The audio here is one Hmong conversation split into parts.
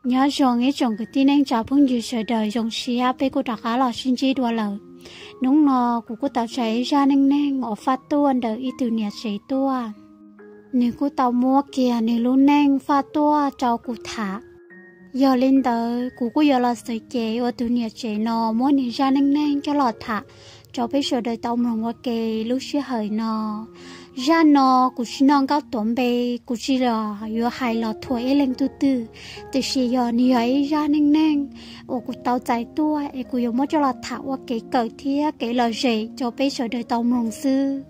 Nyob zoo ib tsoom kwv tij neej tsa phooj ywg sawv daws, zoo siab peb kuj rov qab los sib ntsib dua lawm. Hnub no kuv kuj tau tshaj ib zaj neej neeg uas faj tuaj ntawm ib tug niam tsev tuaj. Nws kuj tau muab kiag nws lub neej faj tuaj rau kuv tham. Yog li ntawd kuv kuj yuav los xav ces ua tus niam tsev no muab nws zaj neej neeg coj los tham rau peb sawv daws tau mloog ua ke lub sij hawm no. Zaj no kuv tsis noj nkauj tuav npe, kuv tsis los yuav hais los thuam ib leeg tug twg, tiam sis yog nws yog ib zaj neej neeg uas kuv tau txais tuaj es kuv yuav muab coj los tham ua kev kawm thiab kev lom zem rau peb sawv daws tau mloog xwb.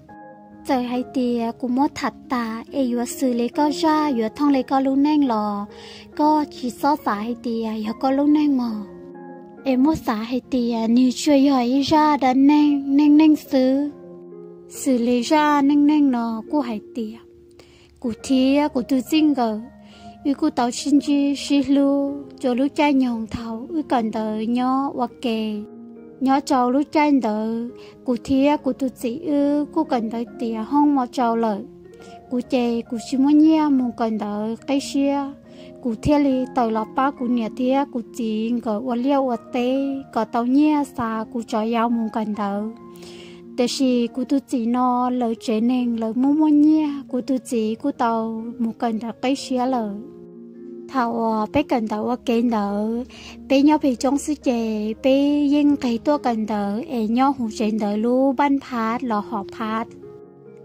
Txawm hais tias kuv muab tham tas es yuav xws li koj zaj, yuav thooj li koj lub neej los koj tsis txhob xav hais tias yog koj lub neej mog, es muab xav hais tias nws tsuas yog ib zaj dab neeg neej neeg xwb. Xws li zaj neej neeg no kuj hais tias kuv thiab kuv tus txij nkawm, wb kuj tau sib ntsib sib hlub rau lub caij nyoog thaum wb kawm ntawv nyob ua ke. Nyob rau lub caij ntawd kuv thiab kuv tus txiv wb kuj kawm ntawv tiav hoob mos tsau lawm. Kuv ces kuv tsis muaj nyiaj mus kawm ntawv qib siab, kuv thiaj li tawm los pab kuv niam thiab kuv txiv nkawd ua liaj ua teb kom tau nyiaj xa kuv rov yau mus kawm ntawv. Tiam sis kuv tus txiv no lawv tsev neeg lawv muaj muaj nyiaj, kuv tus txiv kuj tau mus kawm ntawv qib siab lawm. Thaum uas peb kawm ntawv ua ke ntawd, peb nyob pem roob xwb ces peb yeej nqes tuaj kawm ntawv es nyob hauv tsev ntawv lub npaj phab los hom phab.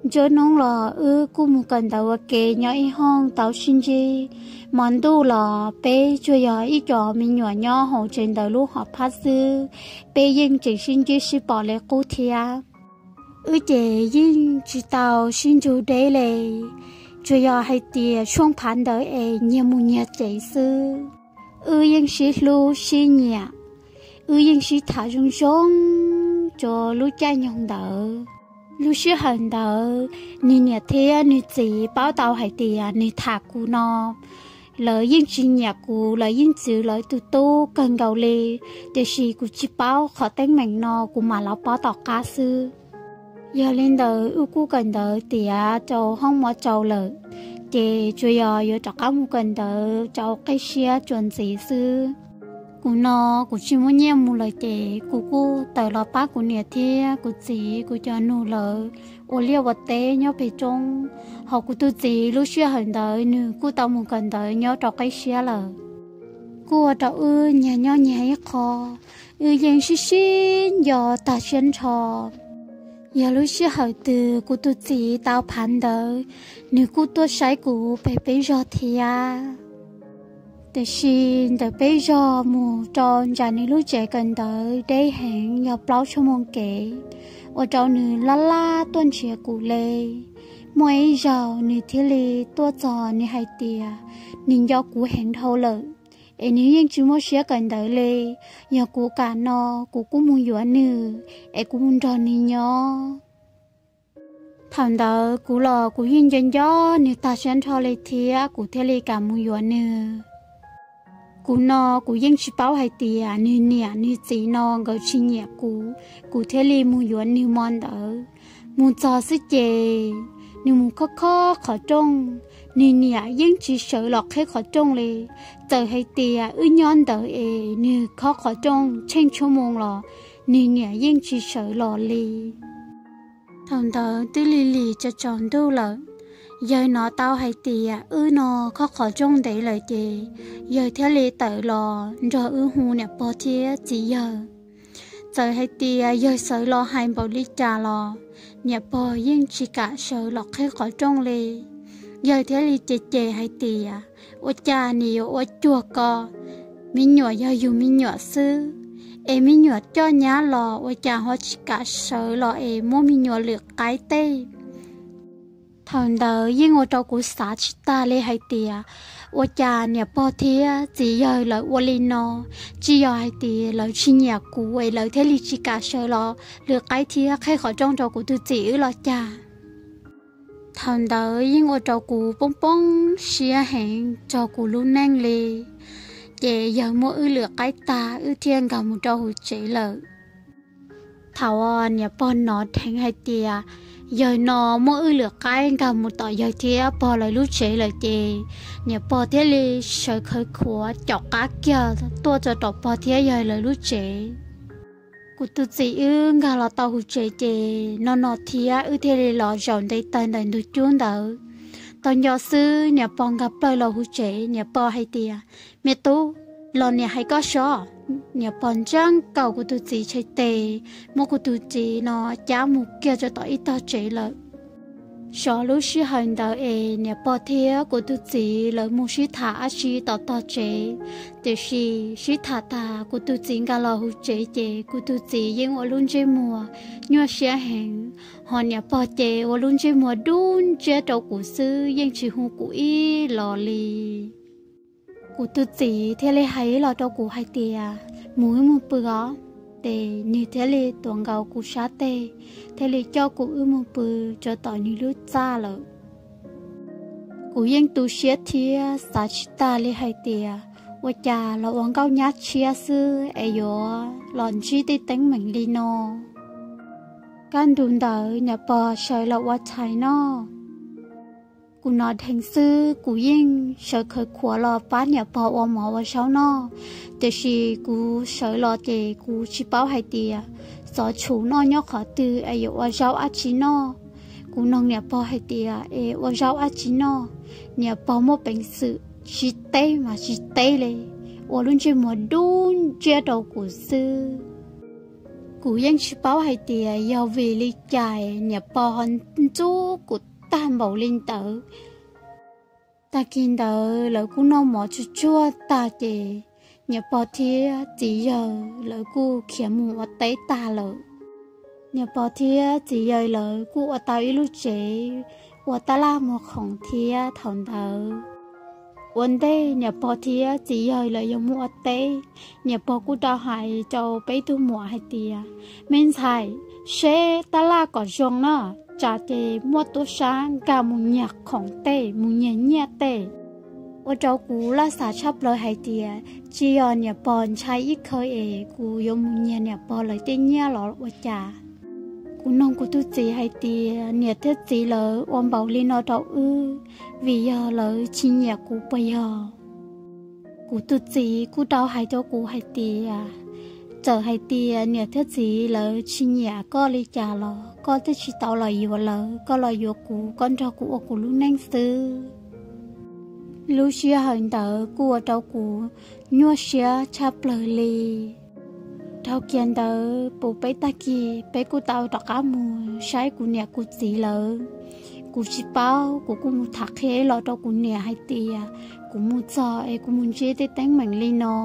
Nruab hnub los wb kuj mus kawm ntawv ua ke nyob ib hoob tau sib ntsib. Hmo ntuj los peb tsuas yog ib co me nyuam nyob hauv tsev ntawv lub hom phab xwb, peb yeej tseem sib ntsib sib pom li qub thiab. Wb ces yeej tsis tau sib nrug deb li, tsuas yog hais tias tshuaj phav ntawd es nyias mus nyias tsev xwb. Wb yeej sib hlub sib nyiam, wb yeej sib tham zoo zoo rau lub caij nyoog ntawd. Lub sij hawm ntawd, nws niam thiab nws txiv paub tau hais tias nws tham kuv no, lawv yeej tsis nyiam kuv, lawv yeej txwv lawv tus tub kawg nkaus li. Tiam sis kuv tsis paub qhov teeb meem no, kuv mam los paub tom qab xwb. Yog li ntawd wb kuj kawm ntawv tiav rau hoob mos tsau lawm, ces tsuas yog yuav rov qab mus kawm ntawv rau qib siab tsuas ntxiv xwb. Kuv no kuv tsis muaj nyiaj mus lawm ces kuv kuj tawm los pab kuv niam thiab kuv txiv kuv cov nus lawv ua liaj ua teb nyob pem roob. Hos kuv tus txiv lub sij hawm ntawd nws kuj tau mus kawm ntawv nyob rau qib siab lawm. Kuj ua rau wb nyias nyob nyias ib qho, wb yeej sib sib nco tag siab nrho. Yog lub sij hawm twg kuv tus txiv tau phav ntawv, nws kuj tuaj saib kuv pem peb zog thiab. Tiam sis ntawm peb zog mus rau nram nws lub tsev kawm ntawv deb heev yog plaub xuab moos kev, ua rau nws laj laj tuaj nrhiav kuv li. Muaj ib zaug nws thiaj li tuaj txog, nws hais tias nws nco kuv heev dhau lawm, es nws yeej tsis muaj siab kawm ntawv li. Yog kuv kam no, kuv kuj mus yuav nws, es kuv mus nrog nws nyob. Thaum ntawd kuv los kuv yeej nco nco nws tag siab nrho li thiab, kuv thiaj li kam mus yuav nws. Kuv no kuv yeej tsis paub hais tias nws niam nws txiv no nkawd tsis nyiam kuv, kuv thiaj li mus yuav nws hmo ntawd. Mus txog xwb ces nws mus khob khob qhov rooj, nws niam yeej tsis sawv los qheb qhov rooj li. Txawm hais tias wb nyob ntawd es nws khob qhov rooj tsheej xuab moos los nws niam yeej tsis sawv los li. Thaum ntawd twb lig lig tsaus tsaus ntuj lawm, yawg hnov tau hais tias wb no khob qhov rooj ntev lawm ces yawg thiaj li tawm los nrog wb hu niam pog thiab txiv yawg. Txawm hais tias yawg sawv los hais npaum li cas los niam pog yeej tsis kam sawv los qheb qhov rooj li. Yawg thiaj li cem cem hais tias, ua cas nim yuav ua cuag ko, me nyuam yog yus me nyuam xwb, es me nyuam coj nyab los ua cas ho tsis kam sawv los es muab me nyuam lwm qaib tej. Thaum ntawd yeej ua rau kuv xav tsis tag li hais tias, ua cas niam pog thiab txiv yawg lawv ua li no, tsis yog hais tias lawv tsis nyiam kuv es lawv thiaj li tsis kam sawv los lwm qaib thiab qheb qhov rooj rau kuv tus txiv wb los cas. Thaum ntawd yeej ua rau kuv poob poob siab heev rau kuv lub neej li. Ces yawg muab wb lwm qaib tag wb thiaj nkag mus rau hauv tsev lawm. Thaum uas niam pog hnov dheev hais tias Yawg no muaj wb lwm qaib nkag mus tom yawg thiab pog lawv lub tsev lawm ces niam pog thiaj li sawv khawv khuav caum qab kiag tuaj rau tom pog thiab yawg lawv lub tsev. Kuv tus txiv wb nkag los tau hauv tsev ces no no thiab wb thiaj li los zaum ntev taw ntawm ntug cub ntawd. Tau nco xwb niam pog nkag plawg los hauv tsev, niam pog hais tias, Me tub, los niam hais koj sov. Niam pog ntsia nkaus kuv tus txiv tshais tes, muab kuv tus txiv no cab mus kiag rau tom ib tog tsev lawm. Sov lub sij hawm ntawd es niam pog thiab kuv tus txiv lawv mus sib tham dab tsi tom tog tsev. Tiam sis sib tham tas kuv tus txiv nkag los hauv tsev ces kuv tus txiv yeej ua lub ntsej muag nyuaj siab heev, ho niam pog ces ua lub ntsej muag dub ntsiab rau kuv xwb yeej tsis hu kuv ib los li. Kuv tus txiv thiaj li hais los rau kuv hais tias, Mus wb mus pw os. Ces nws thiaj li tuav nkaus kuv sab tes, thiaj li coj kuv wb mus pw rau tom nws lub txaj lawm. Kuv yeej tu siab thiab xav tsis tag li hais tias, ua cas los ua nkauj nyab tshiab xwb es yuav los ntsib tej teeb meem li no. Kaj ntug ntawd niam pog sawv los ua tshais noj. Kuv hnov dheev xwb kuv yeej sawv khawv khuav los pab niam pog ua mov ua zaub noj. Tiam sis kuv sawv los ces kuv tsis paub hais tias xov tshum noj nyob qhov twg es yuav ua zaub dab tsi noj. Kuv noog niam pog hais tias, Es ua zaub dab tsi noj? Niam pog muaj peev xwm tsis teb mas tsis teb li, ua lub ntsej muag dub ntsiab rau kuv xwb. Kuv yeej tsis paub hais tias yog vim li cas niam pog ho ntxub kuv tag npaum li ntawd. Tag kis ntawd lawv kuj noj mov tsuag tsuag tag ces niam pog thiab txiv yawg lawv kuj khiav mus ua teb tag lawm. Niam pog thiab txiv yawg lawv kuj ua tau ib lub tsev ua tab laj muag khoom thiab thaum ntawd. Ua ntej niam pog thiab txiv yawg lawv yuav mus ua teb, niam pog kuj tau hais rau peb tug muam hais tias, Me ntxhais, seb tab laj kom zoo na, tsam ces muaj tub sab nkag mus nyiag khoom tej, mus nyiag nyiaj tej. Ua rau kuv laj xav tshaj plaws hais tias, tsis yog niam pog ntshai ib khaws es kuv yuav mus nyiag niam pog lawv tej nyiaj los ua cas. Kuv noog kuv tus txiv hais tias, Niam thiab txiv lawv ua npaum li no rau wb vim yog lawv tsis nyiam kuv puas yog? Kuv tus txiv kuj tau hais rau kuv hais tias, Txawm hais tias niam thiab txiv lawv tsis nyiam koj li cas los koj twb tsis tau los yuav lawv, koj los yuav kuv, koj nrog kuv ua kuv lub neej xwb. Lub sij hawm ntawd kuj ua rau kuv nyuaj siab tshaj plaws li. Dhau kiag ntawd puv peb tag kis peb kuj tau rov qab mus saib kuv niam kuv txiv lawv. Kuv tsis paub, kuv kuj mus tham qhia los rau kuv niam hais tias kuv mus txog es kuv mus ntsib tej teeb meem li no,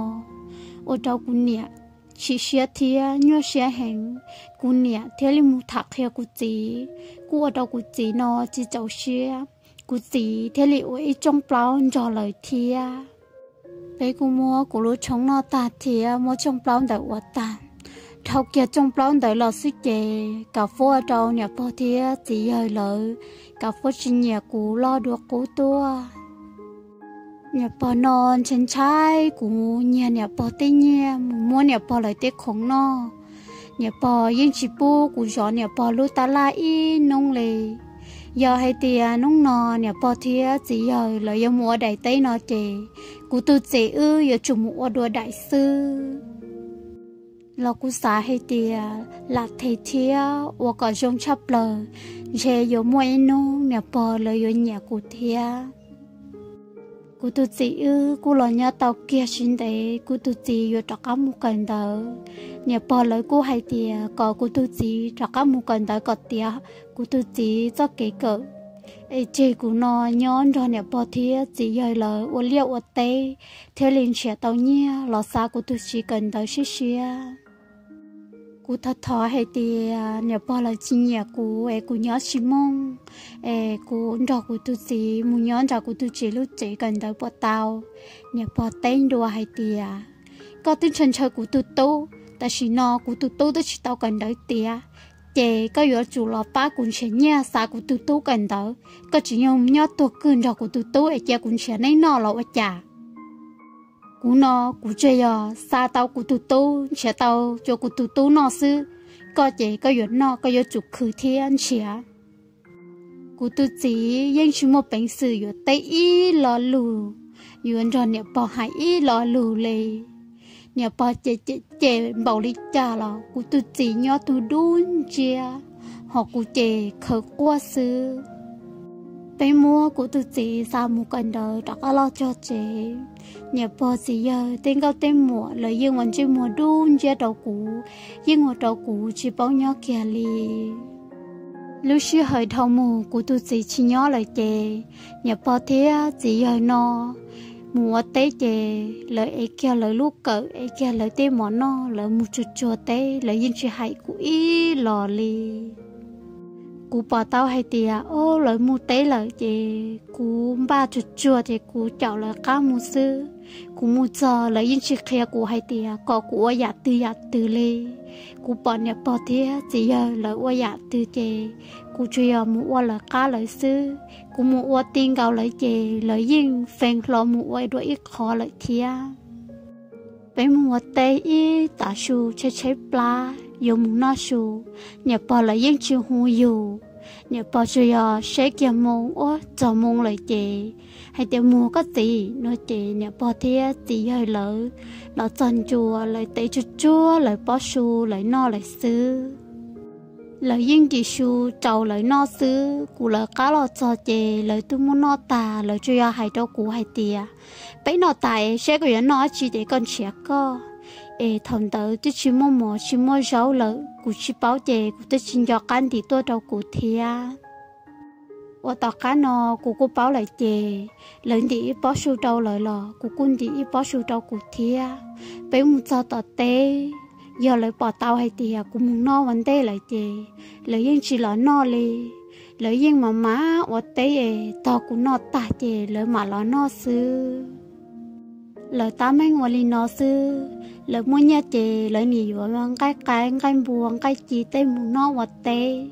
ua rau kuv niam chim siab thiab nyuaj siab heev. Kuv niam thiaj li mus tham qhia kuv txiv, kuj ua rau kuv txiv no tsis txaus siab. Kuv txiv thiaj li ua ib rooj plaub nrog lawv thiab. Peb kuj muab kuv lub tshoob noj tag thiab muab rooj plaub ntawd ua tag. Dhau kiag rooj plaub ntawd los xwb ces kam fuab rau niam pog thiab txiv yawg lawv, kam fuab tsis nyiam kuv loj dua qub tuaj. Niam pog no ntshai ntshai kuv nyiag niam pog tej nyiaj mus muab niam pog lawv tej khoom noj. Niam pog yeej tsis pub kuv zov niam pog lub tab laj ib hnub li. Yog hais tias hnub no niam pog thiab txiv yawg lawv yuav mus ua daim teb no ces kuv tus txiv wb yuav tsum mus ua dua daim xwb. Los kuv xav hais tias lam them thiab ua kom zoo tshaj plaws, ntshe yuav muaj ib hnub niam pog lawv yuav nyiam kuv thiab. Kuv tus txiv wb kuj los nyob tau kiag tsis ntev kuv tus txiv yuav rov qab mus kawm ntawv. Niam pog lawv kuj hais tias kom kuv tus txiv rov qab mus kawm ntawv kom tiav kuv tus txiv txoj kev kawm, es tseg kuv no nyob nrog niam pog thiab txiv yawg lawv ua liaj ua teb thiaj li nrhiav tau nyiaj los xa kuv tus txiv kawm ntawv siab siab. Kuv thov thov hais tias niam pog lawv tsis nyiam kuv es kuv nyob tsis mooj, es kuv nrog kuv tus txiv mus nyob nram kuv tus txiv lub tsev kawm ntawv puas tau? Niam pog teb dua hais tias, Koj twb ntshaw ntshaw kuv tus tub, tam sim no kuv tus tub twb tsis tau kawm ntawv tiav, ces koj yuav tsum los pab kuv nrhiav nyiaj xa kuv tus tub kawm ntawv. Koj tsis yog nyob tuag kwg nrog kuv tus tub es cia kuv nrhiav neb noj los ua cas? Kuv no kuv tsuas yog xa tau kuv tus tub, nrhiav tau rau kuv tus tub noj xwb. Koj ces koj yuav noj koj yuav tsum khwv thiab nrhiav. Kuv tus txiv yeej tsis muaj peev xwm yuav teb ib lo lus, yuav nrog niam pog hais ib lo lus li. Niam pog cem cem cem npaum li cas los kuv tus txiv nyob tus dub nciab, ho kuv ces khaws quaj xwb. Peb muab kuv tus txiv xa mus kawm ntawv rov qab los txog tsev, niam pog txiv yawg tej nkauj tej muam lawv yeej ua ntsej muag dub nciab rau kuv, yeej ua rau kuv tsis paub nyob kiag li. Lub sij hawm dhau mus kuv tus txiv tsis nyob lawm ces niam pog thiab txiv yawg no mus ua teb ces lawv ev kiag lawv lub kawm, ev kiag lawv tej mov noj, lawv mus tsuag tsuag teb, lawv yeej tsis hais kuv ib los li. Kuv pom tau hais tias, o, lawv mus teb lawm ces kuv npaj tsuag tsuag ces kuv caum lawv qab mus xwb. Kuv mus txog lawv yeej tsis qhia kuv hais tias kom kuv ua yam twg yam twg li. Kuv pom niam pog thiab txiv yawg lawv ua yam twg ces kuv tsuas yog mus ua lawv qab lawv xwb. Kuv mus ua ti nkaus lawv ces lawv yeej feeb hlo mus ua dua ib qho lawm thiab. Peb mus ua teb ib tav su tshaib tshaib plab yuav mus noj su, niam pog lawv yeej tsis hu yus. Niam pog tsuas yog saib kiag moo, ua txog moo lawm ces hais tias, mus koj txiv no ces niam pog thiab txiv yawg lawv los txog ncua, lawv tev tsuag tsuag lawv pob su, lawv noj lawv xwb. Lawv yeej ntim su rau lawv noj xwb. Kuv lawv qab los txog ces lawv twb muab noj tag, lawv tsuas yog hais rau kuv hais tias, peb noj tas es saib koj yuav noj dab tsi ces koj nrhiav koj. Es thaum ntawd twb tsis muaj mov tsis muaj zaub lawm, kuv tsis paub ces kuv twb tsis nco qab ntim tuaj rau kuv thiab. Ua tom qab no kuv kuj paub lawm ces lawv ntim ib pob su rau lawv los kuv kuj ntim ib pob su rau kuv thiab. Peb mus txog tom teb, yog lawv pom tau hais tias kuv mus noj ua ntej lawm ces lawv yeej tsis los noj li. Lawv yeej mam mam ua teb es tog kuv noj tag ces lawv mam los noj xwb. Lawv tab meeg ua li no xwb, lawv muaj nyiaj ces lawv nim yuav nqaij qaib nqaij npua nqaij ci tej mus noj ua teb.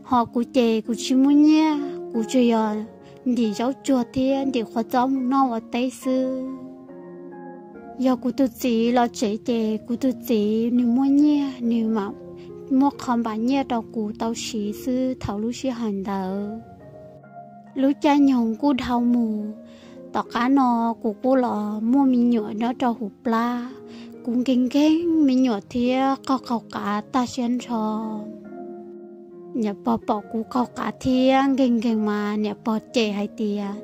Ho kuv ces kuv tsis muaj nyiaj, kuv tsuas yog ntim zaub tsuag thiab ntim qhov txob mus noj ua teb xwb. Yog kuv tus txiv los tsev ces kuv tus txiv nws muaj nyiaj, nws mam muaj qho npam nyiaj rau kuv tau siv xwb thaum lub sij hawm ntawd. Lub caij nyoog kuj dhau mus, tom qab no kuv kuj los muaj me nyuam nyob rau hauv plab. Kuv nkeeg nkeeg me nyuam thiab qaug qaug qav tag siab nrho. Niam pog pom kuv qaug qav thiab nkeeg nkeeg mas niam pog cem hais tias,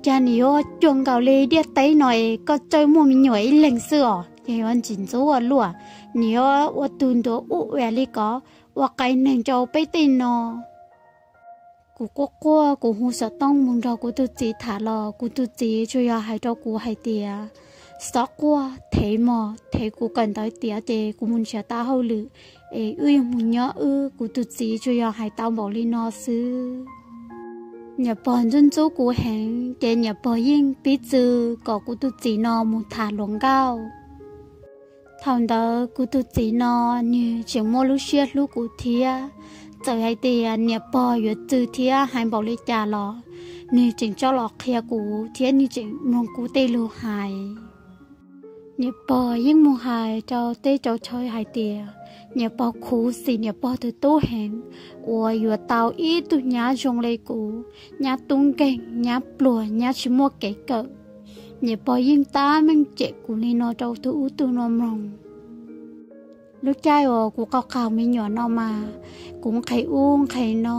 cas nim yuav cuag nkaus li diaj teb no es koj txawj muaj me nyuam ib leeg xwb os, ces yuav ntxim ntxub ua luaj, nim yuav ua tus ntuav ub ua li ko, ua qai neeg rau peb tej no. Kuv quaj quaj, kuv hu xov tooj mus nrog kuv tus txiv tham los kuv tus txiv tsuas yog hais rau kuv hais tias, txhob quaj, thev mog, thev kuv kawm ntawv tiav ces kuv mus nrhiav tau hauj lwm es wb yuav mus nyob wb. Kuv tus txiv tsuas yog hais tau npaum li no xwb. Niam pog ntxub ntxub kuv heev ces niam pog yeej pib txwv kom kuv tus txiv no mus tham hluas nkauj. Thaum ntawd kuv tus txiv no nws tseem muaj lub siab hlub kuv thiab. Txawm hais tias niam pog yuav txwv thiab hais npaum li cas los nws tseem tso los qhia kuv thiab nws tseem mloog kuv tej lus hais. Niam pog yeej mus hais rau teb rau chaw hais tias niam pog khuv xim niam pog tus tub heev uas yuav tau ib tug nyab zoo li kuv, nyab tub nkeeg, nyab pluag, nyab tsis muaj kev kawm. Niam pog yeej tab meeg cem kuv li no rau tus ub tus no mloog. Lub caij uas kuv qaug qaug me nyuam no mas kuv nqhis ub nqhis no.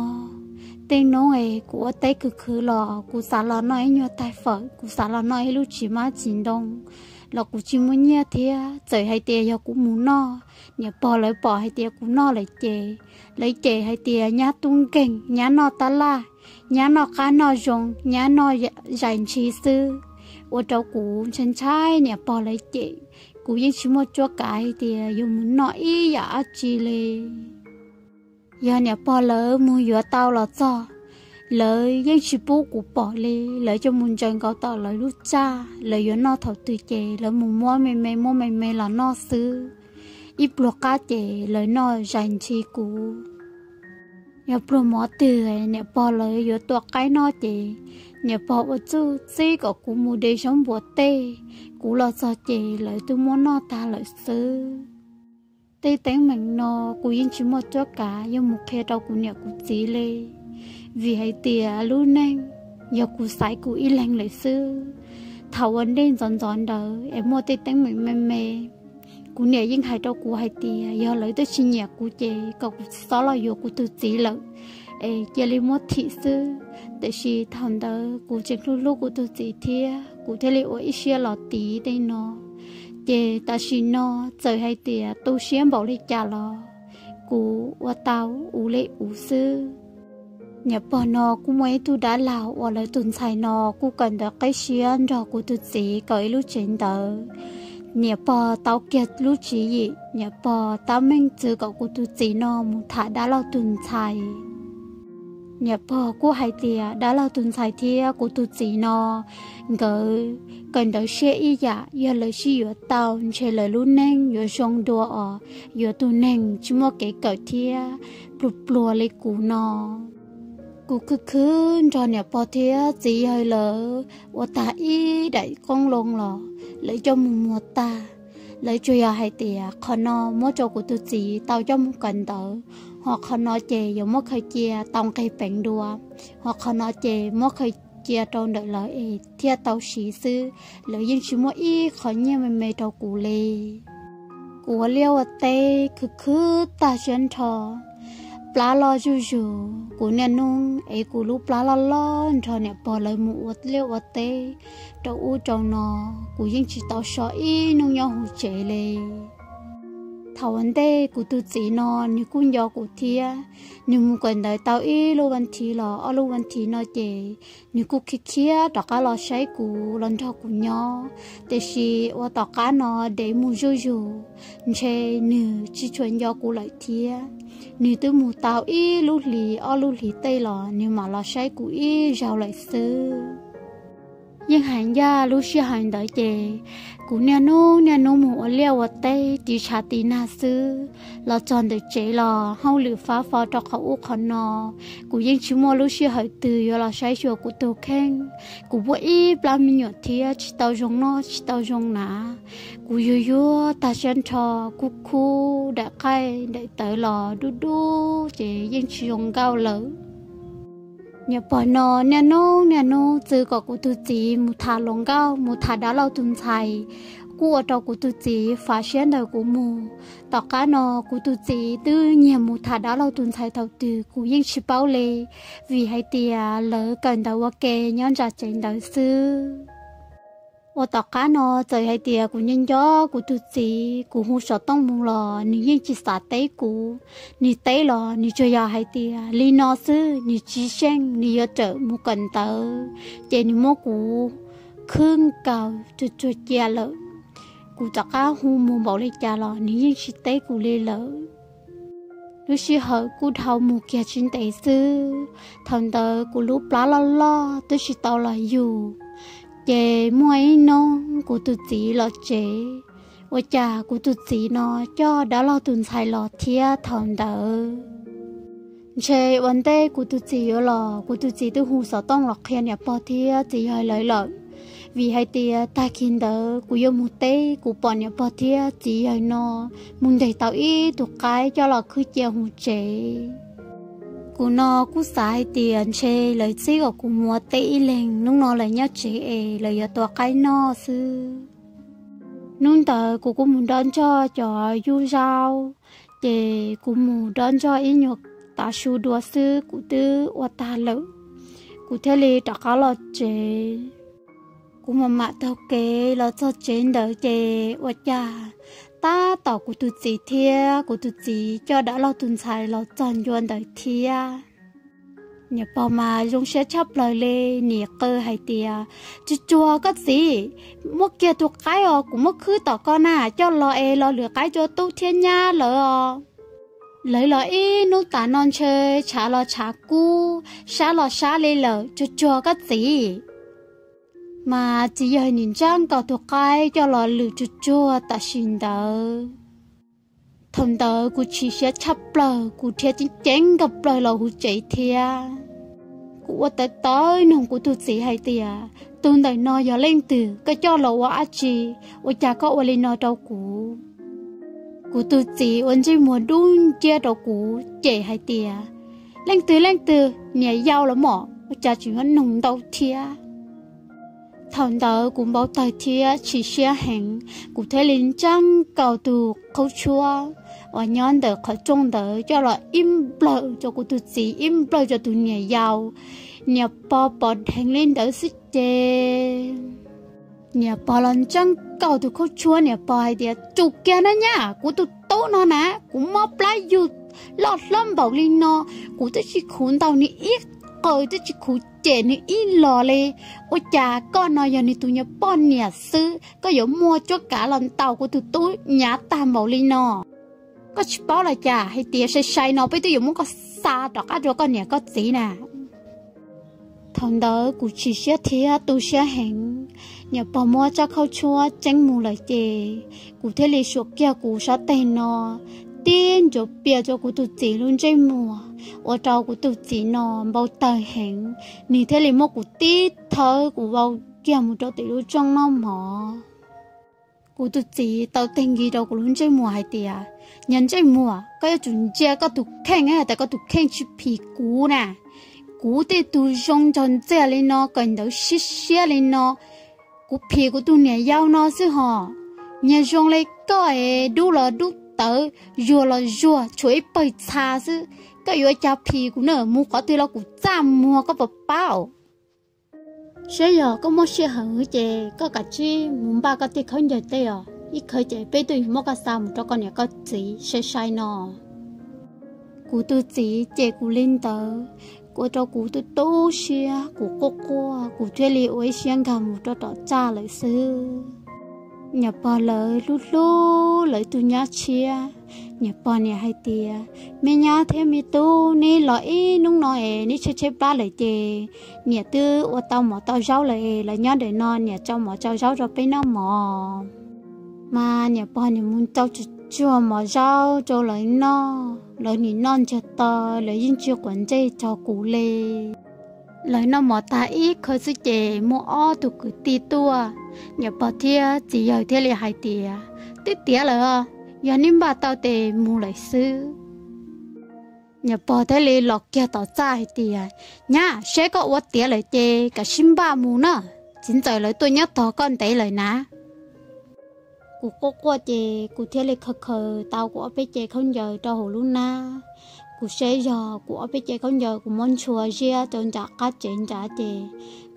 Tej hnub es kuv ua teb khwv khwv los kuv xav los noj ib nyuag tais fawm, kuv xav los noj ib lub txiv hmab txiv ntoo los kuv tsis muaj nyiaj thiab. Txawm hais tias yog kuv mus noj, niam pog lawv pom hais tias kuv noj lawm ces lawv cem hais tias nyab tub nkeeg, nyab noj tab laj, nyab noj qab noj zoo, nyab noj zais ntshis xwb. Ua rau kuv ntshai ntshai niam pog lawv cem, kuv yeej tsis muaj cuab kav hais tias yuav mus noj ib yam dab tsi li. Yog niam pog lawv mus yuav tau los txog, lawv yeej tsis pub kuv pom li. Lawv coj mus ntsaws nkaus tom lawv lub txaj, lawv yuav noj thaum twg ces lawv mus muab me me muab me me los noj xwb. Ib pluag qab ces lawv noj zais ntshis kuv. Yog pluag mov twg niam pog lawv yuav tua qaib noj ces niam pog ua txuj txib kom kuv mus de zaub npua tej. Kuv los txog ces lawv twb muab noj tag lawm xwb. Tej teeb meem no kuv yeej tsis muaj cuab kav yuav mus qhia rau kuv niam kuv txiv li. Vim hais tias lub neej yog kuv xaiv kuv ib leeg lawm xwb. Thaum ua ntej ntxov ntxov ntawd es muaj tej teeb meem me me, kuv niam yeej hais rau kuv hais tias yog lawv twb tsis nyiam kuv ces kom kuv tsis txhob los yuav kuv tus txiv lawm, es cia li muab thim xwb. Tiam sis thaum ntawd kuv tseem hlub hlub kuv tus txiv thiab kuv thiaj li ua ib siab los tiv tej no. Ces tam sim no txawm hais tias tu siab npaum li cas los kuv ua tau ua li ua xwb. Niam pog no kuj muaj ib tug dab laug uas lawv tus ntxhais no kuj kawm ntawv qib siab nrog kuv tus txiv kawm ib lub tsev ntawd. Niam pog tau kiag lub tswv yim, niam pog tab meeg txwv kom kuv tus txiv no mus tham dab laug tus ntxhais. Niam pog kuj hais tias dab laug tus ntxhais thiab kuv tus txiv no nkawd kawm ntawv siab ib yam, yog lawv sib yuav tau ntshe lawv lub neej yuav zoo dua os, yuav tus neeg tsis muaj kev kawm thiab pluag pluag li kuv no. Kuv khwv khwv nrog niam pog thiab txiv yawg lawv ua tag ib daim qoob loo los lawv coj mus muag tag. Lawv tsuas yog hais tias qhov no muab rau kuv tus txiv tau coj mus kawm ntawv, ho qhov no ces yuav muab khaws cia tau nqeg peev dua, ho qhov no ces muab khaws cia rau ntawm lawv es thiaj tau siv xwb. Lawv yeej tsis muaj ib qho nyiaj me me rau kuv li. Kuv ua liaj ua teb khwv khwv tag siab nrho, plab loj zuj zus. Kuv niaj hnub es kuv lub plab loj loj nrog niam pog lawv mus ua liaj ua teb rau ub rau no, kuv yeej tsis tau so ib hnub nyob hauv tsev li. Thaum ua ntej kuv tus txiv no nws kuj nco kuv thiab, nws mus kawm ntawv tau ib lub vas thiv los ob lub vas thiv no ces nws kuj khiav khiav rov qab los saib kuv los nrog kuv nyob. Tiam sis ua tom qab no dev mus zuj zus, ntshe nws tsis tshua nco kuv lawm thiab. Nws twb mus tau ib lub hlis ob lub hlis tej los nws mam los saib kuv ib zaug lawm xwb. Yeej hais ncaj lub sij hawm ntawd ces kuv niaj hnub niaj hnub mus ua liaj ua teb tiv tshav tiv nag xwb. Los txog ntawm tsev los hauj lwm fab fo rau qhov ub qhov no, kuv yeej tsis muaj lub sij hawm twg yuav los saib xyuas kuv tus kheej. Kuv muaj ib plab me nyuam thiab tsis tau zoo noj tsis tau zoo hnav. Kuv yuag yuag tag siab nrho, kuj khub daim qaij daim tawv los dub dub ces yeej tsis zoo nkauj lawm. Niam pog no niaj hnub niaj hnub txwv kom kuv tus txiv mus tham hluas nkauj mus tham dab laug tus ntxhais, kuj ua rau kuv tus txiv fav siab ntawm kuv mus. Tom qab no kuv tus txiv twb nyiag mus tham dab laug tus ntxhais thaum twg kuv yeej tsis paub li, vim hais tias lawv kawm ntawv ua ke nyob ntsa tsev ntawd xwb. Ua tom qab no txawm hais tias kuv nco nco kuv tus txiv, kuv hu xov tooj mus los nws yeej tsis xav teb kuv. Nws teb los nws tsuas yog hais tias li no xwb, nws tsis seej, nws yuav rawm mus kawm ntawv, ces nws muab kuv khwb nkaus tsuag tsuag cia lawm. Kuv rov qab hu mus npaum li cas los nws yeej tsis teb kuv li lawm. Lub sij hawm kuj dhau mus kiag tsis ntev xwb, thaum ntawd kuv lub plab loj loj twb tsis tau los yug, ces muaj ib hnub kuv tus txiv los tsev. Ua cas kuv tus txiv no coj dab laug tus ntxhais los thiab thaum ntawd. Ntshe ua ntej kuv tus txiv yuav los kuv tus txiv twb hu xov tooj los qhia niam pog thiab txiv yawg lawv lawm, vim hais tias tag kis ntawd kuv yuav mus teb kuv pom niam pog thiab txiv yawg no mus ntes tau ib tug qaib coj los khwb cia hauv tsev. Kuv no kuj xav hais tias ntshe lawv txib kom kuv mus ua teb ib leeg, hnub no lawv nyob tsev es lawv yuav tua qaib noj xwb. Hnub ntawd kuv kuj mus dob ntsoj cov yub zaub, ces kuv mus dob ntsoj ib nyuag tav su dua xwb kuv twb ua tag lawm, kuv thiaj li rov qab los tsev. Kuv mam mam taug kev los txog tsev ntawd ces ua cas tab tom kuv tus txiv thiab kuv tus txiv coj dab laug tus ntxhais los txog ncua ntawd thiab. Niam pog mas zoo siab tshaj plaws li, nim qw hais tias, Tsuag tsuag koj txiv, muab kiag tus qaib os kuv muab khwb tom koj na, coj los es los lwm qaib rau tub thiab nyab lawv os. Lawv los ib hnub tas no ntshe tshav los tshav kub, sab los sab li lawm, tsuag tsuag koj txiv. Mas txiv yawg nim ntsab nkaus tus qaib coj los lwm tsuag tsuag tam sim ntawd. Thaum ntawd kuv chim siab tshaj plaws, kuv dhia ceev ceev nkaus plaws los hauv tsev thiab. Kuv ua tawv tawv nug kuv tus txiv hais tias, Tus ntawm no yog leej twg, koj coj los ua dab tsi, ua cas koj ua li no rau kuv? Kuv tus txiv ua ntsej muag dub nciab rau kuv cem hais tias, Leej twg leej twg, niam yau los mas, ua cas tseem yuav nug ntau thiab? Thaum ntawd kuv npau taws thiab chim siab heev, kuv thiaj li ntseeb kaus tus qhaub tshuab uas nyob ntawm qhov rooj ntawd coj los ib nplawm rau kuv tus txiv, ib nplawm rau tus niam yau. Niam pog pom dheev li ntawd xwb ces niam pog los ntseeb kaus tus qhaub tshuab, niam pog hais tias, Tsum kiag na nyab, kuv tus tub no na, kuv mob plab yug loj hlob npaum li no, kuv twb tsis khuv ntaus nws ib qws, twb tsis khuv cem nws ib los li. Ua cas koj no yog nws tus nyuag poj niam xwb, koj yuav muaj cuab kav los ntaus kuv tus tub hnyav tag npaum li no? Koj tsis paub los cas, hais tias sai sai no peb twb yuav muab koj xa rov qab rau koj niam koj txiv na. Thaum ntawd kuv chim siab thiab tu siab heev, niam pog muab tsab qhaub tshuab tseeb mus lawm ces kuv thiaj li suam kiag kuv sab teg no, tib ncuav pias rau kuv tus txiv lub ntsej muag, ua rau kuv tus txiv no npau taws heev, nws thiaj li muab kuv tib thawb kuv vau kiag mus rau tim lub rooj noj mov. Kuv tus txiv taw teg nkis rau kuv lub ntsej muag hais tias, Niag ntsej muag, koj yuav tsum ntsia koj tus kheej, hais tias koj tus kheej tsis phim kuv na. Kuv tej tug zoo nrog ntxiag li no, kawm ntawv siab siab li no, kuv phim kuv tus niam yau no xwb hos. Niag zoo li koj es dub los dub tawv, zuag los zuag, tshuav ib pawg txha xwb, koj yuav cas phim kuv na, mus qhov twg los kuv txaj muag koj puas paub? Saib yog koj muaj sij hawm ces koj kav tsij mus npaj koj tej khaub ncaws tej os, ib khawv ces peb twb yuav muab koj xa mus rau koj niam koj txiv sai sai no. Kuv tus txiv cem kuv li ntawd, ua rau kuv tu tu siab, kuv quaj quaj, kuv thiaj li ua ib siab nkag mus rau tom txaj lawm xwb. Niam pog lawv hlub hlub lawv tus nyab tshiab. Niam pog niam hais tias, Me nyab thiab me tub, neb los ib hnub no es neb tshaib tshaib plab lawm ces niam twb ua tau mov tau zaub lawm es los nyob ntawm no niam tsau mov tsau zaub rau peb noj mov. Mas niam pog niam mus tsau tsuag tsuag mov zaub rau lawv noj, lawv nim noj ntsiag to, lawv yeej tsis quav ntsej rau kuv li. Lawv noj mov tag ib khawv xwb ces muaj ob tug kwv tij tuaj, niam pog thiab txiv yawg thiaj li hais tias, Twb tiav lawm os, yog neb npaj tau ces mus lawm xwb. Niam pog thiaj li los kiag tom txaj hais tias, Nyab, saib koj ua tiav lawm ces kav tsij npaj mus na, txiv ntxawm lawv tuaj nyob tos koj ntev lawm na. Kuv quaj quaj ces kuv thiaj li khaws khaws tau kuv ob peb ce khaub ncaws rau hauv lub hnab. Kuv saib zog kuv ob peb ce khaub ncaws kuv muab ntshua ziab rau nram qab tsev nrad ces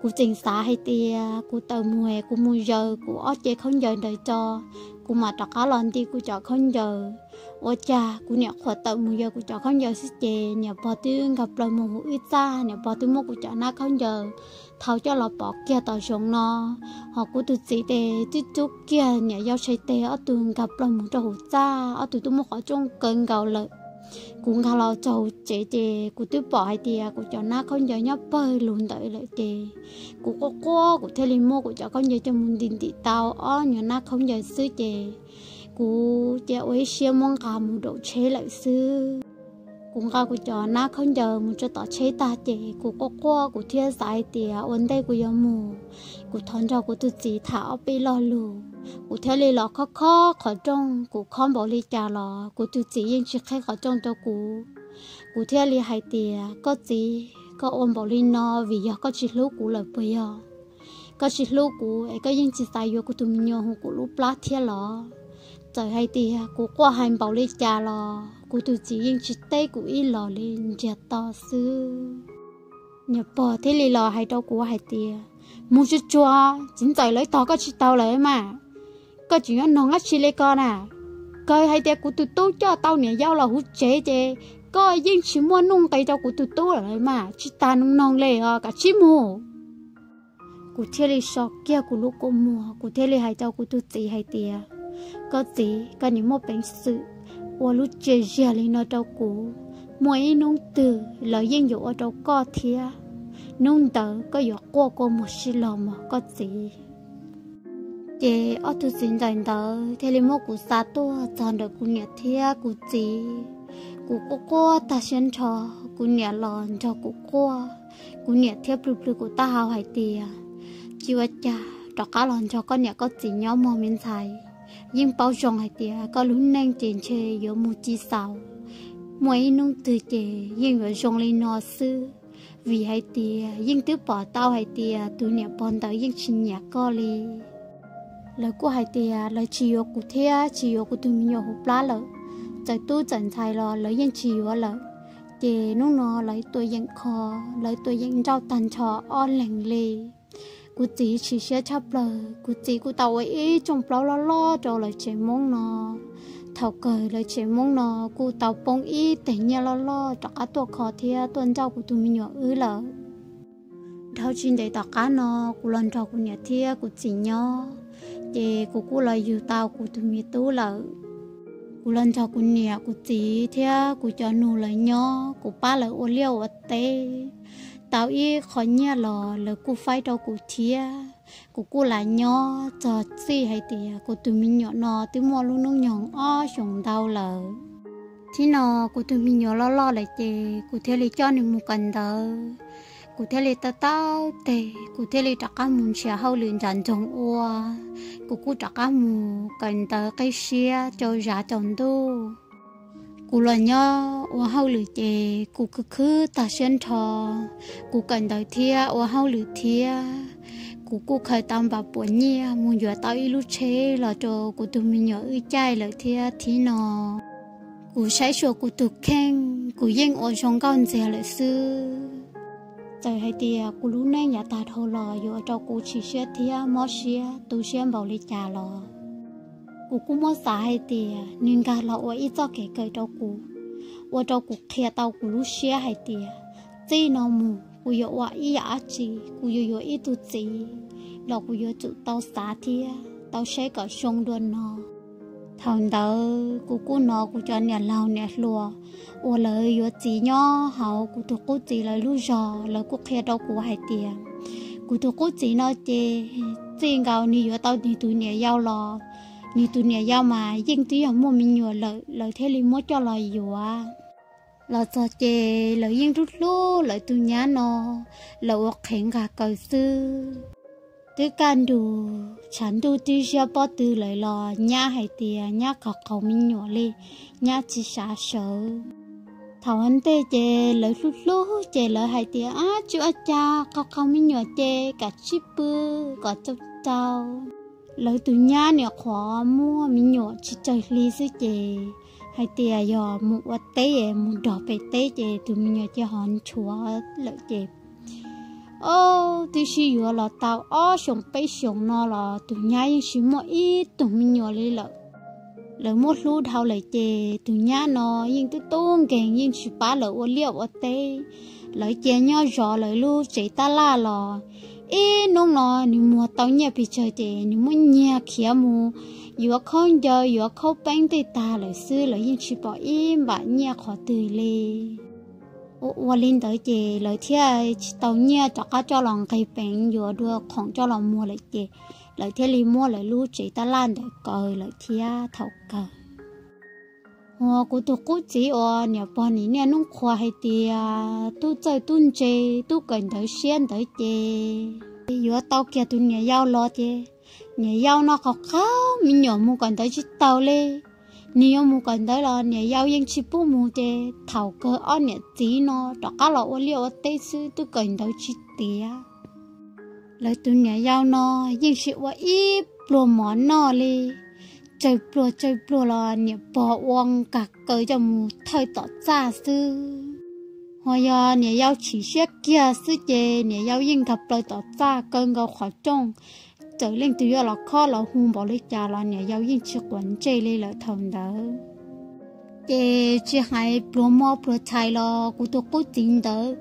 kuv tseem xav hais tias kuv tawm mus es kuv mus yaws kuv ob ce khaub ncaws ntawd tso, kuv mam rov qab los nti kuv cov khaub ncaws. Ua cas kuv nyuam qhuav tawm mus yaws kuv cov khaub ncaws xwb ces niam pog twb nkag plaws mus hauv wb txaj, niam pog twb muab kuv cov hnab khaub ncaws thau coj los pov kiag tom zoov no. Hos kuv tus txiv ces twb rub kiag niam yau sai teg ob tug nkag plaws mus rau hauv txaj, ob tug twb muab qhov rooj kaw nkaus lawm. Kuv nkag los txog hauv tsev ces kuv twb pom hais tias kuv cov hnab khaub ncaws nyob pawg lug ntawd lawm ces kuv quaj quaj kuv thiaj li muab kuv cov khaub ncaws coj mus ntim ntim tau ob nyuag hnab khaub ncaws xwb ces kuv cia ua ib siab muab nqa mus daus tsheb lawm xwb. Kuv nqa kuv cov hnab khaub ncaws mus rau tom tsheb tag ces kuv quaj quaj kuv thiaj xav hais tias ua ntej kuv yuav mus, kuv thov nrog kuv tus txiv tham ob peb lo lus. Kuv thiaj li los khob khob qhov rooj, kuv khob npaum li cas los kuv tus txiv yeej tsis qheb qhov rooj rau kuv. Kuv thiaj li hais tias, Koj txiv, koj ua npaum li no vim yog koj tsis hlub kuv lawm puas yog? Koj tsis hlub kuv es koj yeej tsis xav yuav kuv tus me nyuam hu kuv lub plab thiab los? Txawm hais tias kuv quaj hais npaum li cas los kuv tus txiv yeej tsis teb kuv ib los li ntsiag to xwb. Niam pog thiaj li los hais rau kuv hais tias, Mus tsuag tsuag, txiv ntxawm lawv tos koj tsis tau lawm mas. Koj tseem yuav noog dab tsi li ko na? Kawg hais tias kuv tus tub coj tau niam yau los hauv tsev ces koj yeej tsis muaj nuj nqis rau kuv tus tub lawm mas, tsis tas noog li os, kav tsij mus. Kuv thiaj li so kiag kuv lub kua muag, kuv thiaj li hais rau kuv tus txiv hais tias, Koj txiv, koj niam muaj peev xwm ua lub tsiaj ziag li no rau kuv. Muaj ib hnub twg lawv yeej yuav ua rau koj thiab. Hnub ntawd koj yuav quaj kua muag sib log mog koj txiv. Ces ob tug txiv ntxawm ntawd thiaj li muab kuv xa tuaj txog ntawm kuv niam thiab kuv txiv. Kuv quaj quaj tag siab nrho, kuv niam los nrog kuv quaj. Kuv niam thiaj plhws plhws kuv taub hau hais tias, Tsis ua cas, rov qab los nrog koj niam koj txiv nyob mog me ntxhais. Yeej paub zoo hais tias koj lub neej ces ntshe yuav mus ci xaus. Muaj ib hnub twg ces yeej yuav zoo li no xwb, vim hais tias yeej twb pom tau hais tias tus niam pog ntawd yeej tsis nyiam koj li. Lawv kuj hais tias lawv tsis yuav kuv thiab tsis yuav kuv tus me nyuam hauv plab lawm, txawm tub txawm ntxhais los lawv yeej tsis yuav lawm. Ces hnub no lawv tua yeem kho, lawv tua yeem nrauj tag nrho ob leeg li. Kuv txiv chim siab tshaj plaws, kuv txiv kuj tau ua ib rooj plaub loj loj rau lawv tsev Hmoob no. Thaum kawg lawv tsev Hmoob no kuj tau poob ib teg nyiaj loj loj rov qab tuaj kho thiab tuaj nrauj kuv tus me nyuam wb lawm. Dhau tsis ntev tom qab no, kuv los nrog kuv niam thiab kuv txiv nyob, ces kuv kuj los yug tau kuv tus me tub lawm. Kuv los nrog kuv niam kuv txiv thiab kuv cov nus lawv nyob, kuv pab lawv ua liaj ua teb tau ib qho nyiaj los lawv kuj faib rau kuv thiab. Kuv kuj lam nyob txog txij hais tias kuv tus me nyuam no twb muaj lub hnub nyoog ob xyoos ntau lawm. Thib no kuv tus me nyuam loj loj lawm ces kuv thiaj li coj nws mus kawm ntawv. Kuv thiaj li tau taub teg, kuv thiaj li rov qab mus nrhiav hauj lwm nram nroog ua. Kuv kuj rov qab mus kawm ntawv qib siab rau zam tsaus ntuj. Kuv los nyob ua hauj lwm ces kuv khwv khwv tag siab nrho. Kuv kawm ntawv thiab ua hauj lwm thiab. Kuv kuj khaws tau npav puas nyiaj mus yuav tau ib lub tsheb los rau kuv tus me nyuam wb caij lawm thiab thib no. Kuv saib xyuas kuv tus kheej, kuv yeej ua zoo nkauj ntxiag lawm xwb. Txawm hais tias kuv lub neej yav tag dhau los yuav ua rau kuv chim siab thiab mob siab tu siab npaum li cas los, kuv kuj muab xav hais tias nws nkag los ua ib txoj kev kawm rau kuv, ua rau kuv qhia tau kuv lub siab hais tias txij no mus kuv yuav ua ib yam dab tsi, kuv yuav yuav ib tug txiv los kuv yuav tsum tau xav thiab tau saib kom zoo dua no. Thaum ntawd kuv kuj hnov kuv cov niam laus niam hluas uas lawv yuav txiv nyob hauv kuv tus qub txiv lawv lub zos, lawv kuj qhia rau kuv hais tias kuv tus qub txiv no ces txij nkaus nws yuav tau nws tus niam yau los, nws tus niam yau mas yeej twb yog muaj me nyuam lawm, lawv thiaj li muab coj los yuav. Los txog ces lawv yeej hlub hlub lawv tus nyab no, lawv ua qhev nqa kaws xwb. Twb kaj ntug tshav ntuj twb ziab pob tw lawm los nyab hais tias nyab qhov qaug me nyuam li, nyab tsis xav sawv. Thaum ua ntej ces lawv hlub hlub ces lawv hais tias, ab, tsis ua cas, qhov qaug me nyuam ces kav tsij pw kom tsau tsau. Lawv tus nyab niam qhuav muaj me nyuam tsis tsawg hli xwb ces hais tias yog mus ua teb es mus nrog pem teb ces tus me nyuam ces ho nchuav lawm ces, o, twb sib yuav los tau ob xyoos peb xyoos no los tus nyab yeej tsis muaj ib tug me nyuam li lawm. Lawv muab hlub dhau lawm ces tus nyab no yeej tub tub nkeeg yeej tsis pab lawv ua liaj ua teb. Lawv cia nyob zov lawv lub tsev tab laj los ib hnub no nws muag tau nyiaj pes tsawg ces nws muab nyiag khiav mus yuav khaub ncaws yuav khaub peeb tej tag lawm xwb, lawv yeej tsis pom ib npam nyiaj qhov twg li. Ua ua li ntawd ces lawv thiaj tsis tau nyiaj rov qab coj los nqis peev yuav dua khoom coj los muag lawm ces lawv thiaj li muab lawv lub tsev tab laj ntawd kaw lawm thiab thaum kawg. Uas kuv tus qub txiv uas niam pog nim niaj hnub qhuas hais tias tub txawj tub ntse, tub kawm ntawv siab ntawd ces yuav tau kiag tus niam yau los ces niam yau no qhov qaug me nyuam mus kawm ntawv tsis tau li. Nws yuav mus kawm ntawv los niam yau yeej tsis pub mus ces thaum kawg ob niam txiv no rov qab los ua liaj ua teb xwb, tub kawm ntawv tsis tiav. Lawv tus niam yau no yeej tsis ua ib pluag mov noj li. Tsawg pluag tsawg pluag los niam pog ua nkag kaw coj mus thawj tom txaj xwb. Ho yog niam yau chim siab kiag xwb ces niam yau yeej nkag plaws tom txaj kaw nkaus qhov rooj. Txawm leej twg yuav los khob los hu npaum li cas los niam yau yeej tsis quav ntsej li lawm thaum ntawd. Ces tsis hais pluag mov pluag tshais los kuv tus qub txiv ntawd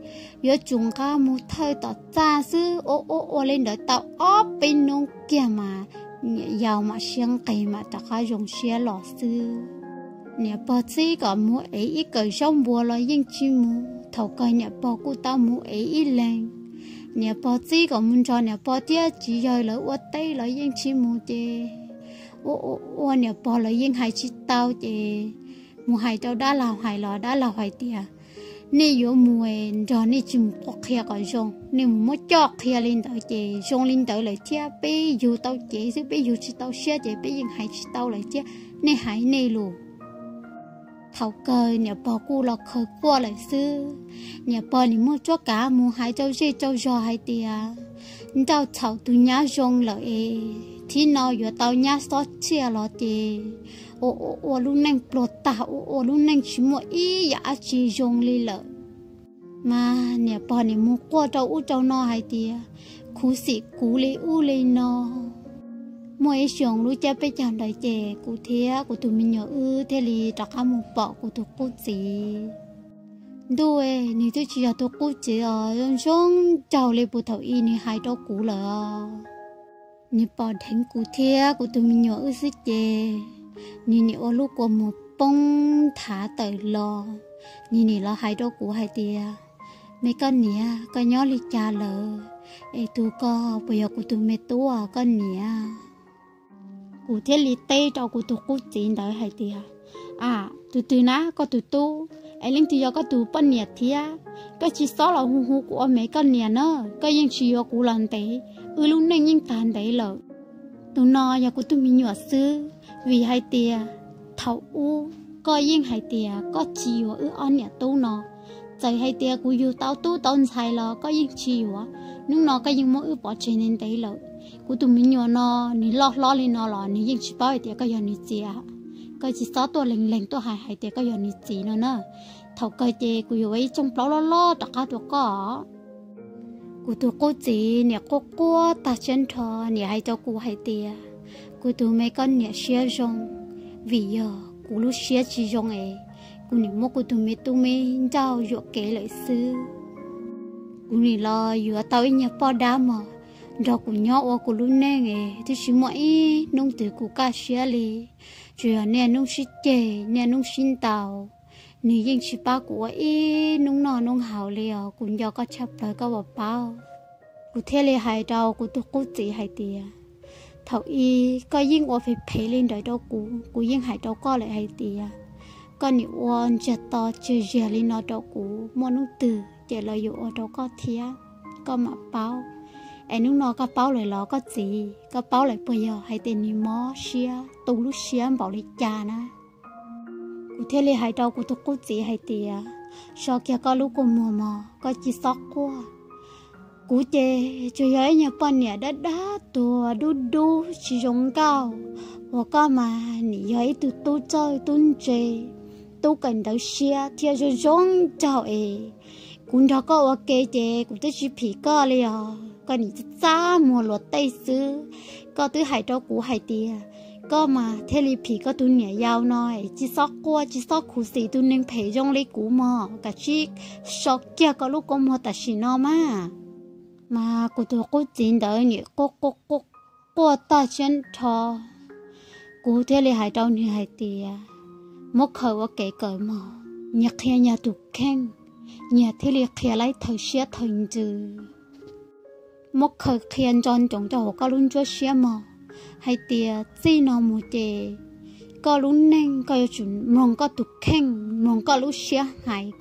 yuav tsum nqa mus thawj tom txaj xwb, ua ua ua li ntawd tau ob peb hnub kiag mas niam yau mam siab nqis mam rov qab zoo siab los xwb. Niam pog txib kom mus ev ib kawm zaub npua los yeej tsis mus, thaum kawg niam pog kuj tau mus ev ib leeg. Niam pog txib kom mus nrog niam pog thiab txiv yawg lawv ua teb los yeej tsis mus ces ua ua ua niam pog lawv yeej hais tsis tau ces mus hais rau dab laug hais los dab laug hais tias, nej yuav mus nrog nej tsis mus qhuab qhia kom zoo, nej mus muab coj qhia li ntawd ces zoo li ntawd lawm thiab, peb yug tau cev xwb peb yug tsis tau siab ces peb yeej hais tsis tau lawm thiab, nej hais nej lus. Thaum kawg niam pog kuj los khaws quaj lawm xwb. Niam pog nim muaj cuab kav mus hais rau zej rau zog hais tias, Nrauj txhaum tus nyab zoo lawm es thib no yuav tau nyab xob txhiaj los ces ua ua ua lub neej pluag tag, ua ua lub neej tsis muaj ib yam dab tsi zoo li lawm. Mas niam pog nim mus quaj rau ub rau no hais tias, Khuv xim kuv li ub li no. Muaj ib xyoos lub caij peb caug ntawd ces kuv thiab kuv tus me nyuam wb thiaj li rov qab mus pom kuv tus qub txiv. Ntuj, nws twb tsis yog tus qub txiv os, zoo zoo nraug li puag thaum ub nws hais rau kuv lawm os. Nws pom dheev kuv thiab kuv tus me nyuam wb xwb ces nws nim ua lub kua muag poob nthav tawm los, nws nim los hais rau kuv hais tias, Me koj niam, koj nyob li cas lawm? Es tus ko puas yog kuv tus me tub koj niam? Kuv thiaj li teb rau kuv tus qub txiv ntawd hais tias, A, tus twg na koj tus tub, es leej twg yog koj tus poj niam thiab? Koj tsis txhob los hu hu kuv ua me koj niam na, koj yeej tsis yuav kuv los ntev, wb lub neej yeej tag ntev lawm. Tus no yog kuv tus me nyuam xwb, vim hais tias thaum ub koj yeej hais tias koj tsis yuav wb ob niam tub no. Txawm hais tias kuv yug tau tub tau ntxhais los koj yeej tsis yuav. Hnub no koj yeej muab wb pov tseg ntev ntev lawm. Kuv tus me nyuam no, nws loj hlob li no los nws yeej tsis paub hais tias koj yog nws txiv. Koj tsis txhob tuaj lees lees tuaj hais hais tias koj yog nws txiv no na. Thaum kawg ces kuv yuav ua ib rooj plaub loj loj rov qab rau koj. Kuv tus qub txiv nim quaj quaj tag siab nrho, nim hais rau kuv hais tias, Kuv tus me koj niam siab zoo, vim yog kuv lub siab tsis zoo es kuv nim muab kuv tus me tub me Nrauj yuam kev lawm xwb. Kuv nim los yuav tau ib nyuag poj dab mos nrog kuv nyob ua kuv lub neej es twb tsis muaj ib hnub twg kuv kaj siab li. Tsuas yog niaj hnub sib ceg, niaj hnub sib ntaus. Nws yeej tsis pab kuv ua ib hnub noj hnub haus li os, kuv nco koj tshaj plaws koj puas paub. Kuv thiaj li hais rau kuv tus qub txiv hais tias, Thaum ub koj yeej ua phem phem li ntawd rau kuv, kuv yeej hais rau koj lawm hais tias, koj nim ua ntsiag to tsiag ziag li no rau kuv, muaj hnub twg ces lawv yuav ua rau koj thiab, koj mam paub. Es hnub no koj paub lawm los koj txiv, koj paub lawm puas yog hais tias nws mob siab tu lub siab npaum li cas na? Kuv thiaj li hais rau kuv tus qub txiv hais tias, So kiag koj lub kua muag mog, koj cia li txhob quaj. Kuv ces tsuas yog ib nyuag poj niam dab dab tuag dub dub tsis zoo nkauj, uas koj mas nim yog ib tug tub txawj tub ntse, tub kawm ntawv siab thiab zoo zoo nraug es kuv nrog koj ua ke ces kuv twb tsis phim koj li os, koj nim txaj muag luag tej xwb. Koj twb hais rau kuv hais tias, koj mas thiaj li phim koj tus niam yau no es tsis txhob quaj tsis txhob khuv xim tus neeg phem zoo li kuv mog, kav tsij so kiag koj lub kua muag tam sim no mas. Mas kuv tus qub txiv ntawd nim quaj quaj quaj quaj tag siab nrho. Kuv thiaj li hais rau nws hais tias, Muab khaws ua kev kawm mog, nyias qhia nyias tus kheej, nyias thiaj li qhia laib thawm siab thawm ntsws. Muab khaws qhia nco ntsoov rau hauv koj lub nruab siab mog, hais tias txij no mus ces koj lub neej koj yuav tsum mloog koj tus kheej, mloog koj lub siab hais.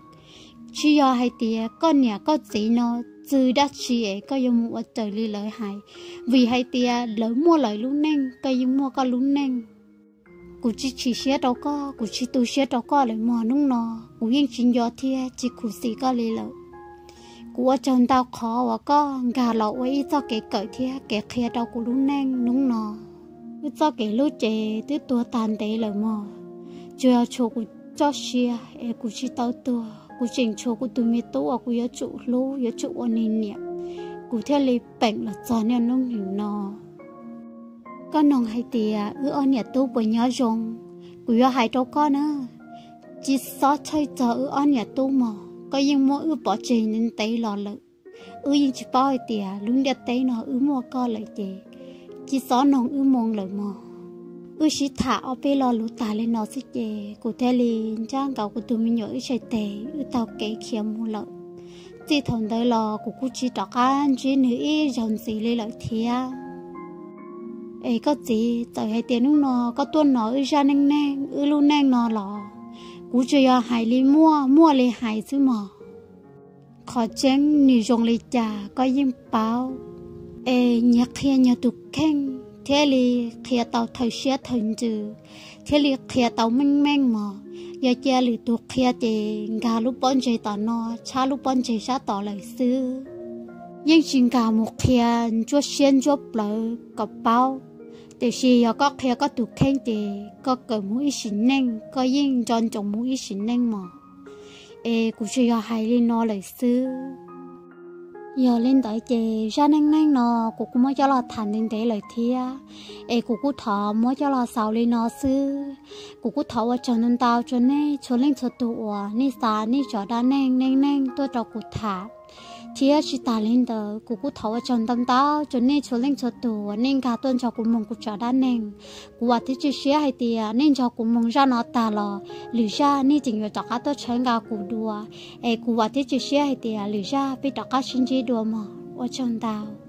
Tsis yog hais tias koj niam koj txiv no txwv dab tsi es koj yuav mus ua raws li lawv hais, vim hais tias lawv muaj lawv lub neej, koj yeej muaj koj lub neej. Kuv tsis chim siab rau koj, kuv tsis tu siab rau koj lawm mog, hnub no kuv yeej tsis nco thiab tsis khuv xim koj li lawm. Kuv ua tsaug ntau qhov uas koj nkag los ua ib txoj kev kawm thiab kev qhia rau kuv lub neej hnub no. Wb txoj kev hlub ces twb tuag tag ntev lawm mog, tsuas yog tshuav kuv txoj sia es kuv tsis tau tuag, kuv tseem tshuav kuv tus me tub uas kuv yuav tsum hlub yuav tsum ua nws niam, kuv thiaj li peem los txog niaj hnub nim no. Koj noog hais tias wb ob niam tub puas nyob zoo, kuv yuav hais rau koj na, tsis txhob txhawj txog wb ob niam tub mog, koj yeej muab wb pov tseg ntev los lawm. Wb yeej tsis paub hais tias lub ntiaj teb no wb muaj koj lawm ces tsis txhob noog wb moo lawm mog. Wb sib tham ob peb lo lus tag li no xwb ces kuv thiaj li ntsaj nkaus kuv tus me nyuam wb tshais tes wb taug kev khiav mus lawm. Txij thaum ntawd los kuv kuj tsis rov qab ntsib nws ib zaug ntxiv li lawm thiab. Es koj txiv, txawm hais tias hnub no koj tuaj hnov wb zaj neej neeg wb lub neej no los kuv tsuas yog hais li muaj muaj li hais xwb mog. Qhov tseeb nws zoo li cas koj yeej paub. Es nyias qhia nyias tus kheej, thiaj li qhia tau thawm siab thawm ntsws, thiaj li qhia tau meej meej mog. Yog cia lwm tus qhia ces nkag lub pob ntseg tom no tshab lub pob ntseg sab tod lawm xwb. Yeej tsis nkag mus qhia ntsuab siab ntsuab plawv kom paub, tiam sis yog koj qhia koj tus kheej ces koj kawm mus ib sim neej koj yeej nco ntsoov mus ib sim neej mog. Es kuv tsuas yog hais li no lawm xwb. Yog li ntawd ces zaj neej neeg no kuv kuj muab coj los tham ntev ntev lawm thiab, es kuv kuj thov muab coj los xaus li no xwb. Kuv kuj thov ua tsaug ntau ntau rau nej txhua leej txhua tus uas nej xa nej cov dab neeg neej neeg tuaj rau kuv tham. Thiab tsis tas li ntawd kuv kuj thov ua tsaug ntau ntau rau nej txhua leej txhua tus uas nej nkag tuaj nrog kuv mloog kuv cov dab neeg. Kuv vam thiab cia siab hais tias nej nrog kuv mloog zaj no tag los lwm zaj nej tseem yuav rov qab tuaj tshawb nqa kuv dua. Es kuv vam thiab cia siab hais tias lwm zaj peb rov qab sib ntsib dua mog. Ua tsaug ntau.